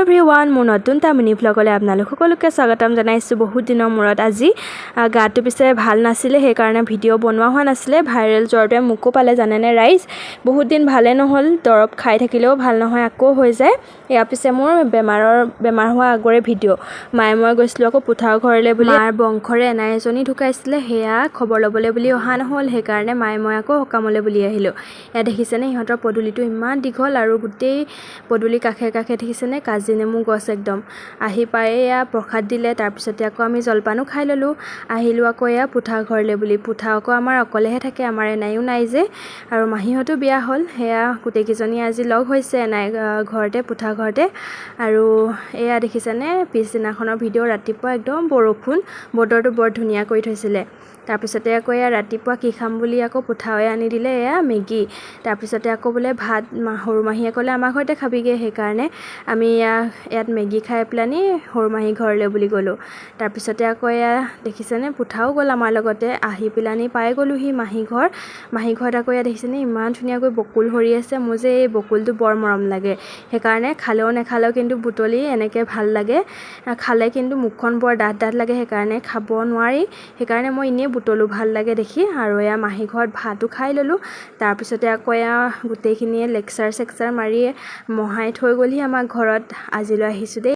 Everyone, মোৰ নতুন এটা মিনি ভ্লগলৈ আপোনালোক সকলোকে স্বাগতম জনাইছোঁ। বহুত দিনৰ মূৰত আজি গাটো পিছে ভাল নাছিলে, সেইকাৰণে ভিডিঅ' বনোৱা হোৱা নাছিলে। ভাইৰেল জ্বৰটোৱে মোকো পালে, জানেনে ৰাইজ? বহুত দিন ভালে নহ'ল। দৰৱ খাই থাকিলেও ভাল নহয়, আকৌ হৈ যায়। এয়া পিছে মোৰ বেমাৰ হোৱা আগৰে ভিডিঅ'। মায়ে মই গৈছিলোঁ আকৌ পুথাৰ ঘৰলৈ বুলি। মাৰ বংশৰে এনাই এজনী ঢুকাইছিলে, সেয়া খবৰ ল'বলৈ বুলি অহা নহ'ল। সেইকাৰণে মায়ে মই আকৌ সকামলৈ বুলি আহিলোঁ। এয়া দেখিছেনে, ইহঁতৰ পদূলিটো ইমান দীঘল আৰু গোটেই পদূলি কাষে কাষে দেখিছেনে কাজি নেমু গছ একদম। আহি পায়ে এয়া প্ৰসাদ দিলে। তাৰপিছতে আকৌ আমি জলপানো খাই ল'লোঁ। আহিলোঁ আকৌ এয়া পুঠা ঘৰলৈ বুলি। পুঠা আকৌ আমাৰ অকলেহে থাকে, আমাৰ এনাইও নাই যে আৰু মাহীহঁতো বিয়া হ'ল। সেয়া গোটেইকেইজনী আজি লগ হৈছে এনাই ঘৰতে, পুঠা ঘৰতে। আৰু এয়া দেখিছেনে পিছদিনাখনৰ ভিডিঅ'। ৰাতিপুৱা একদম বৰষুণ, বতৰটো বৰ ধুনীয়া কৰি থৈছিলে। তাৰপিছতে আকৌ এয়া ৰাতিপুৱা কি খাম বুলি আকৌ পুঠাৱে আনি দিলে এয়া মেগী। তাৰপিছতে আকৌ বোলে ভাত সৰু মাহীয়ে ক'লে আমাৰ ঘৰতে খাবিগৈ। সেইকাৰণে আমি এয়া ইয়াত মেগী খাই পেলানি সৰু মাহী ঘৰলৈ বুলি গ'লোঁ। তাৰপিছতে আকৌ এয়া দেখিছেনে, পুঠাও গ'ল আমাৰ লগতে। আহি পেলানি পাই গ'লোহি মাহী ঘৰ। মাহী ঘৰত আকৌ এয়া দেখিছেনে, ইমান ধুনীয়াকৈ বকুল সৰি আছে। মোৰ যে এই বকুলটো বৰ মৰম লাগে, সেইকাৰণে খালেও নেখালেও কিন্তু বুটলি এনেকৈ ভাল লাগে। খালে কিন্তু মুখখন বৰ ডাঠ ডাঠ লাগে, সেইকাৰণে খাব নোৱাৰি। সেইকাৰণে মই এনেই বুটলোঁ, ভাল লাগে দেখি। আৰু এয়া মাহী ঘৰত ভাতো খাই ল'লোঁ। তাৰপিছতে আকৌ এয়া গোটেইখিনিয়ে লেকচাৰ চেকচাৰ মাৰি মহাই থৈ গ'লহি আমাক ঘৰত। আজিলৈ আহিছোঁ দেই।